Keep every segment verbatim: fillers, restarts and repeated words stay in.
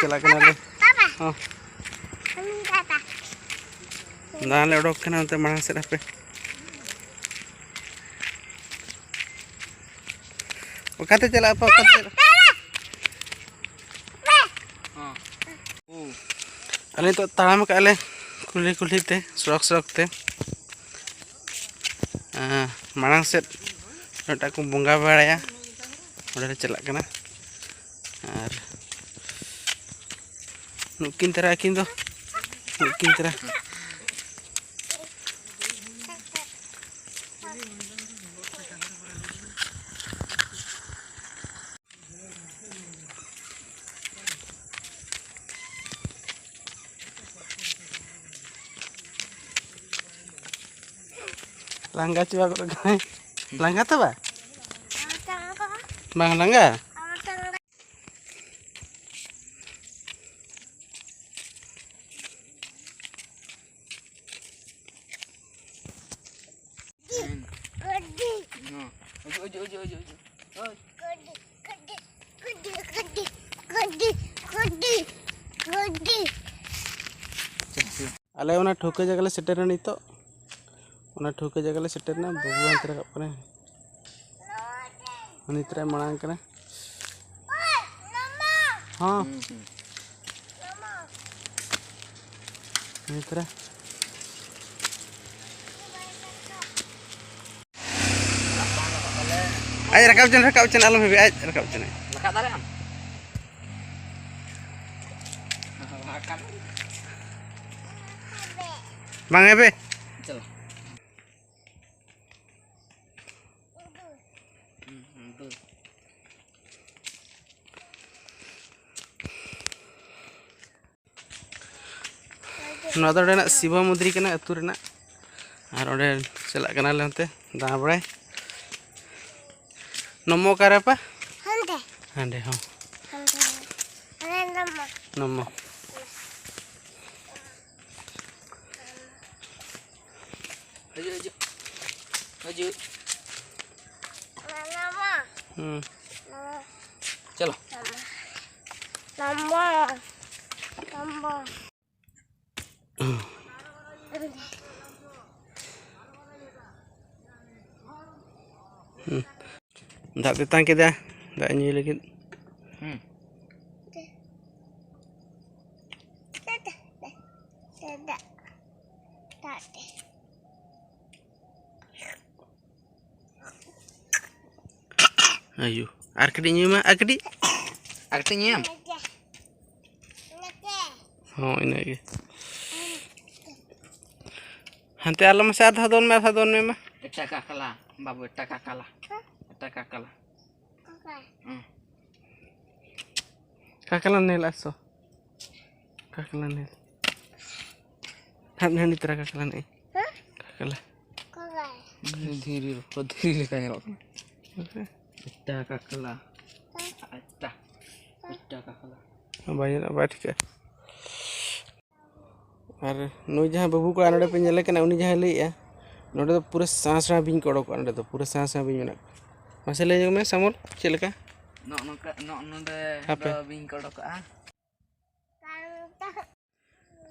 ᱪᱟᱞᱟᱜ ᱠᱟᱱᱟᱞᱮ᱾ ᱦᱚᱸ᱾ ᱫᱟᱬᱟᱱ ᱞᱮ ᱚᱰᱚᱠ ᱠᱟᱱᱟ ᱚᱱᱛᱮ ᱢᱟᱲᱟᱝ ᱥᱮᱫ ᱦᱟᱯᱮ᱾ ᱚᱠᱟᱛᱮ ᱪᱟᱞᱟᱜ ᱟᱯᱮ? ᱚᱠᱟᱛᱮ ᱪᱟᱞᱟᱜ? ᱟᱞᱮ ᱱᱤᱛᱚᱜ ᱛᱟᱲᱟᱢ ᱠᱟᱜᱼᱟ ᱞᱮ ᱠᱩᱞᱦᱤ ᱠᱩᱞᱦᱤ ᱛᱮ, ᱥᱚᱲᱚᱠ ᱥᱚᱲᱚᱠ ᱛᱮ᱾ ᱟᱸ, ᱢᱟᱲᱟᱝ ᱥᱮᱫ ᱢᱤᱫᱴᱟᱝ ᱠᱚ ᱵᱚᱸᱜᱟ ᱵᱟᱲᱟᱭᱟ, ᱚᱸᱰᱮ ᱞᱮ ᱪᱟᱞᱟᱜ ᱠᱟᱱᱟ᱾ ᱟᱨ ᱱᱩᱠᱤᱱ ᱛᱟᱨᱟ ᱟᱹᱠᱤᱱ ᱫᱚ, ᱱᱩᱠᱤᱱ ᱛᱟᱨᱟ᱾ ᱞᱟᱸᱜᱟ ᱪᱟᱵᱟ ᱜᱚᱫ ᱠᱟᱱᱟᱭ᱾ ᱞᱟᱸᱜᱟ ᱛᱚ ᱵᱟ? ᱵᱟᱝ ᱞᱟᱸᱜᱟ? ᱟᱞᱮ ᱚᱱᱟ ᱴᱷᱟᱹᱣᱠᱟᱹ ᱡᱟᱭᱜᱟ ᱞᱮ ᱥᱮᱴᱮᱨ ᱮᱱᱟ ᱱᱤᱛᱚᱜ᱾ ᱚᱱᱟ ᱴᱷᱟᱹᱣᱠᱟᱹ ᱡᱟᱭᱜᱟ ᱞᱮ ᱥᱮᱴᱮᱨ ᱮᱱᱟ᱾ ᱵᱟᱹᱵᱩ ᱦᱟᱱᱛᱮ ᱨᱟᱠᱟᱵ ᱠᱟᱱᱟᱭ᱾ ᱩᱱᱤ ᱛᱨᱟᱭ ᱢᱟᱲᱟᱝ ᱠᱟᱱᱟ᱾ ᱦᱚᱸ᱾ ᱦᱩᱸ, ᱦᱩᱸ᱾ ᱩᱱᱤ ᱛᱨᱟ᱾ ᱟᱡ ᱨᱟᱠᱟᱵ ᱪᱚᱱ, ᱨᱟᱠᱟᱵ ᱪᱚᱱ, ᱟᱞᱚᱢ ᱦᱮᱵᱮ, ᱟᱡ ᱨᱟᱠᱟᱵ ᱪᱚᱱ᱾ ᱨᱟᱠᱟᱵ ᱫᱟᱲᱮᱭᱟᱜ ᱟᱢ? ᱵᱟᱝ ᱦᱮᱵᱮ᱾ ᱪᱚᱞᱚ᱾ ᱦᱩᱸ, ᱦᱩᱸ, ᱫᱩ᱾ ᱱᱚᱣᱟ ᱫᱚ ᱚᱸᱰᱮᱱᱟᱜ ᱥᱤᱵᱚ ᱢᱚᱱᱫᱤᱨ ᱠᱟᱱᱟ ᱟᱹᱛᱩ ᱨᱮᱱᱟᱜ᱾ ᱟᱨ ᱚᱸᱰᱮ ᱪᱟᱞᱟᱜ ᱠᱟᱱᱟᱞᱮ ᱚᱱᱛᱮ ᱫᱟᱬᱟ ᱵᱟᱲᱟᱭ᱾ ᱱᱚᱢᱚ ᱚᱠᱟᱨᱮ ᱟᱯᱟ? ᱦᱟᱸᱰᱮ᱾ ᱦᱟᱸᱰᱮ, ᱦᱚᱸ᱾ ᱦᱟᱸᱰᱮ᱾ ᱦᱟᱸᱰᱮ ᱱᱚᱢᱚ᱾ ᱱᱚᱢᱚ᱾ ᱦᱤᱡᱩᱜ, ᱦᱤᱡᱩᱜ᱾ ᱦᱤᱡᱩᱜ᱾ ᱱᱚᱢᱚ᱾ ᱦᱩᱸ᱾ ᱱᱚᱢᱚ᱾ ᱪᱚᱞᱚ᱾ ᱱᱚᱢᱚ᱾ ᱛᱟᱢᱵᱟ᱾ ᱛᱟᱢᱵᱟ᱾ ᱦᱩᱸ᱾ ᱫᱟᱜ ᱛᱮᱛᱟᱝ ᱠᱮᱫᱟ, ᱫᱟᱜ ᱧᱩᱭ ᱞᱟᱹᱜᱤᱫ᱾ ᱦᱩᱸ᱾ ᱫᱟᱜ, ᱫᱟᱜ, ᱫᱟᱜ, ᱫᱟᱜ, ᱫᱟᱜ᱾ ᱟᱭᱳ, ᱟᱨ ᱠᱟᱹᱴᱤᱡ ᱧᱩᱭ ᱢᱮ, ᱟᱨ ᱠᱟᱹᱴᱤᱡ, ᱟᱨ ᱠᱟᱹᱴᱤᱡ ᱧᱩᱭᱟᱢ᱾ ᱦᱚᱸ, ᱤᱱᱟᱹᱜ ᱜᱮ᱾ ᱦᱟᱱᱛᱮ ᱟᱞᱚ ᱢᱟᱥᱮ, ᱟᱨ ᱫᱷᱟᱣ ᱫᱚᱱ ᱢᱮ, ᱟᱨ ᱫᱷᱟᱣ ᱫᱚᱱ ᱢᱮ ᱢᱟ᱾ ᱮᱴᱟ ᱠᱟᱠᱞᱟ, ᱵᱟᱹᱵᱩ, ᱮᱴᱟ ᱠᱟᱠᱞᱟ, ᱮᱴᱟ ᱠᱟᱠᱞᱟ᱾ ᱦᱩᱸ᱾ ᱠᱟᱠᱞᱟ ᱱᱮᱞ ᱟᱥᱚ᱾ ᱠᱟᱠᱞᱟ ᱱᱮᱞ᱾ ᱦᱟᱸᱰᱮ, ᱦᱟᱸᱰᱮ ᱛᱚᱨᱟ ᱠᱟᱠᱞᱟ ᱱᱮ᱾ ᱦᱮᱸ? ᱠᱟᱠᱞᱟ᱾ ᱫᱷᱤᱨᱤ ᱨᱮ, ᱫᱷᱤᱨᱤ ᱞᱮᱠᱟ ᱧᱮᱞᱚᱜ ᱠᱟᱱᱟ᱾ ᱦᱮᱸ᱾ ᱮᱴᱟ ᱠᱟᱠᱞᱟ᱾ ᱮᱴᱟ, ᱮᱴᱟ ᱠᱟᱠᱞᱟ᱾ ᱵᱟᱭ ᱧᱮᱞᱚᱜ, ᱵᱟᱭ ᱴᱷᱤᱠᱟᱹᱜᱼᱟ᱾ ᱟᱨ ᱱᱩᱭ ᱡᱟᱦᱟᱸ ᱵᱟᱹᱵᱩ ᱠᱚᱲᱟ ᱱᱚᱰᱮ ᱯᱮ ᱧᱮᱞᱮ ᱠᱟᱱᱟ, ᱩᱱᱤ ᱡᱟᱦᱟᱸᱭ ᱞᱟᱹᱭᱮᱜᱼᱟ, ᱱᱚᱰᱮ ᱫᱚ ᱯᱩᱨᱟᱹ ᱥᱮᱬᱟ ᱥᱮᱬᱟ ᱵᱤᱧ ᱠᱚ ᱚᱰᱚᱠᱚᱜᱼᱟ᱾ ᱱᱚᱰᱮ ᱫᱚ ᱯᱩᱨᱟᱹ ᱥᱮᱬᱟ ᱥᱮᱬᱟ ᱵᱤᱧ ᱢᱮᱱᱟᱜ ᱠᱚᱣᱟ᱾ ᱢᱟᱥᱮ ᱞᱟᱹᱭ ᱧᱚᱜ ᱢᱮ ᱥᱟᱢᱩᱞ, ᱪᱮᱫ ᱞᱮᱠᱟ? ᱱᱚᱜᱼᱚ ᱱᱚᱝᱠᱟ, ᱱᱚᱜᱼᱚ ᱱᱚᱰᱮ ᱦᱟᱯᱮ᱾ ᱫᱚ ᱵᱤᱧ ᱠᱚ ᱚᱰᱚᱠᱚᱜᱼᱟ᱾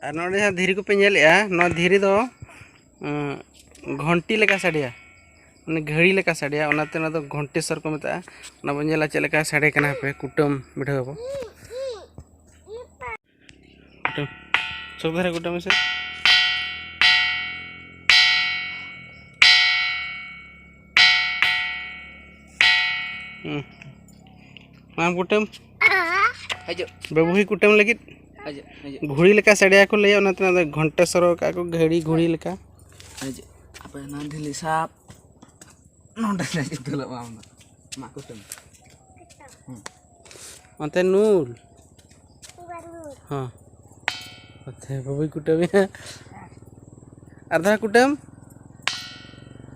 ᱟᱨ ᱱᱚᱰᱮ ᱡᱟᱦᱟᱸ ᱫᱷᱤᱨᱤ ᱠᱚᱯᱮ ᱧᱮᱞᱮᱜᱼᱟ, ᱱᱚᱣᱟ ᱫᱷᱤᱨᱤ ᱫᱚ, ᱩᱸ, ᱜᱷᱚᱱᱴᱤ ᱞᱮᱠᱟ ᱥᱟᱰᱮᱭᱟ, ᱢᱟᱱᱮ ᱜᱷᱟᱹᱲᱤ ᱞᱮᱠᱟ ᱥᱟᱰᱮᱭᱟ, ᱚᱱᱟᱛᱮ ᱚᱱᱟ ᱫᱚ ᱜᱷᱚᱱᱴᱮᱥᱚᱨ ᱠᱚ ᱢᱮᱛᱟᱜᱼᱟ᱾ ᱚᱱᱟ ᱵᱚᱱ ᱧᱮᱞᱟ ᱪᱮᱫ ᱞᱮᱠᱟ ᱥᱟᱰᱮ ᱠᱟᱱᱟ᱾ ᱦᱟᱯᱮ, ᱠᱩᱴᱟᱹᱢ ᱵᱤᱰᱷᱟᱹᱣ ᱟᱵᱚ᱾ ᱠᱩᱴᱟᱹᱢ᱾ ᱥᱚᱠ ᱫᱷᱟᱨᱟ ᱠᱩᱴᱟᱹᱢ ᱢᱮᱥᱮ᱾ ᱦᱩᱸ᱾ ᱢᱟᱢ ᱠᱩᱴᱟᱹᱢ᱾ ᱦᱤᱡᱩᱜ᱾ ᱵᱟᱹᱵᱩ ᱦᱩᱭ ᱠᱩᱴᱟᱹᱢ ᱞᱟᱹᱜᱤᱫ᱾ ᱦᱤᱡᱩᱜ, ᱦᱤᱡᱩᱜ᱾ ᱜᱷᱩᱲᱤ ᱞᱮᱠᱟ ᱥᱟᱰᱮᱭᱟ ᱠᱚ ᱞᱟᱹᱭᱟ, ᱚᱱᱟᱛᱮ ᱚᱱᱟ ᱫᱚ ᱜᱷᱚᱱᱴᱮ ᱥᱚᱨᱚ ᱠᱟᱜᱼᱟ ᱠᱚ, ᱜᱷᱟᱹᱲᱤ ᱜᱷᱩᱲᱤ ᱞᱮᱠᱟ᱾ ᱦᱤᱡᱩᱜ᱾ ᱟᱯᱮ ᱚᱱᱟ ᱫᱷᱤᱞᱤ ᱥᱟᱵ᱾ ᱱᱚᱰᱮ ᱞᱮ ᱫᱩᱞᱟᱹᱜ ᱢᱟ ᱟᱢ ᱫᱚ᱾ ᱢᱟ ᱠᱩᱴᱟᱹᱢ᱾ ᱦᱩᱸ᱾ ᱚᱱᱛᱮ ᱱᱩᱞ᱾ ᱦᱚᱸ᱾ ᱚᱱᱛᱮ ᱵᱟᱹᱵᱩᱭ ᱠᱩᱴᱟᱹᱢᱮᱭᱟ᱾ ᱟᱨ ᱫᱷᱟᱣ ᱠᱩᱴᱟᱹᱢ᱾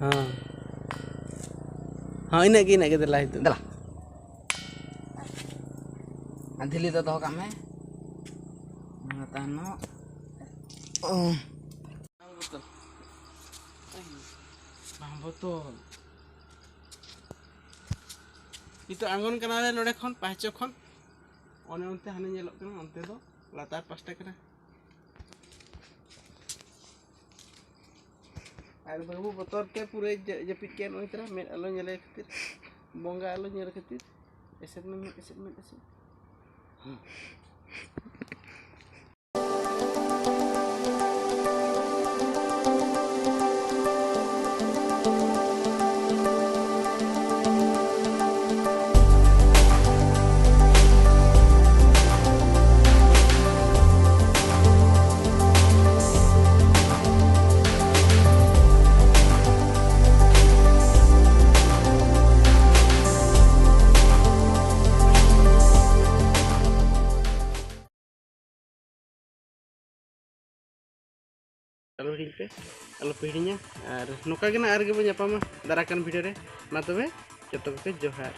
ᱦᱚᱸ᱾ ᱦᱚᱸ, ᱤᱱᱟᱹᱜ ᱜᱮ, ᱤᱱᱟᱹᱜ ᱜᱮ, ᱫᱮᱞᱟ ᱦᱤᱛᱚᱜ᱾ ᱫᱮᱞᱟ᱾ ᱟᱨ ᱫᱷᱤᱞᱤ ᱫᱚ ᱫᱚᱦᱚ ᱠᱟᱜ ᱢᱮ᱾ ᱚᱱᱟ ᱛᱟᱭᱱᱚᱢ᱾ ᱚ᱾ ᱵᱟᱝ ᱵᱚᱛᱚᱞ᱾ ᱱᱤᱛᱚᱜ ᱟᱬᱜᱚᱱ ᱠᱟᱱᱟᱞᱮ ᱱᱚᱰᱮ ᱠᱷᱚᱱ, ᱯᱟᱸᱪᱚ ᱠᱷᱚᱱ᱾ ᱚᱱᱮ ᱚᱱᱛᱮ ᱦᱟᱱᱮ ᱧᱮᱞᱚᱜ ᱠᱟᱱᱟ, ᱚᱱᱛᱮ ᱫᱚ ᱞᱟᱛᱟᱨ ᱯᱟᱥᱴᱟ ᱠᱟᱱᱟ᱾ ᱟᱨ ᱵᱟᱹᱵᱩ ᱵᱚᱛᱚᱨ ᱛᱮ ᱯᱩᱨᱟᱹᱭ ᱡᱟ-, ᱡᱟᱹᱯᱤᱫ ᱠᱮᱫ, ᱱᱚᱜᱼᱚᱭ ᱛᱚᱨᱟ ᱢᱮᱫ ᱟᱞᱚ ᱧᱮᱞᱮ ᱠᱷᱟᱹᱛᱤᱨ, ᱵᱚᱸᱜᱟ ᱟᱞᱚ ᱧᱮᱞ ᱠᱷᱟᱹᱛᱤᱨ᱾ ᱮᱥᱮᱫ ᱢᱮ ᱢᱮᱫ, ᱮᱥᱮᱫ ᱢᱮᱫ, ᱮᱥᱮᱫ᱾ ᱟᱞᱚ ᱦᱤᱲᱤᱧ ᱯᱮ, ᱟᱞᱚ ᱯᱮ ᱦᱤᱲᱤᱧᱟ᱾ ᱟᱨ ᱱᱚᱝᱠᱟ ᱜᱮ ᱱᱟᱜ ᱟᱨ ᱜᱮᱵᱚᱱ ᱧᱟᱯᱟᱢᱟ ᱫᱟᱨᱟᱭ ᱠᱟᱱ ᱵᱷᱤᱰᱤᱭᱳ ᱨᱮ᱾ ᱢᱟ ᱛᱚᱵᱮ ᱡᱚᱛᱚ ᱠᱚᱜᱮ ᱡᱚᱦᱟᱨ᱾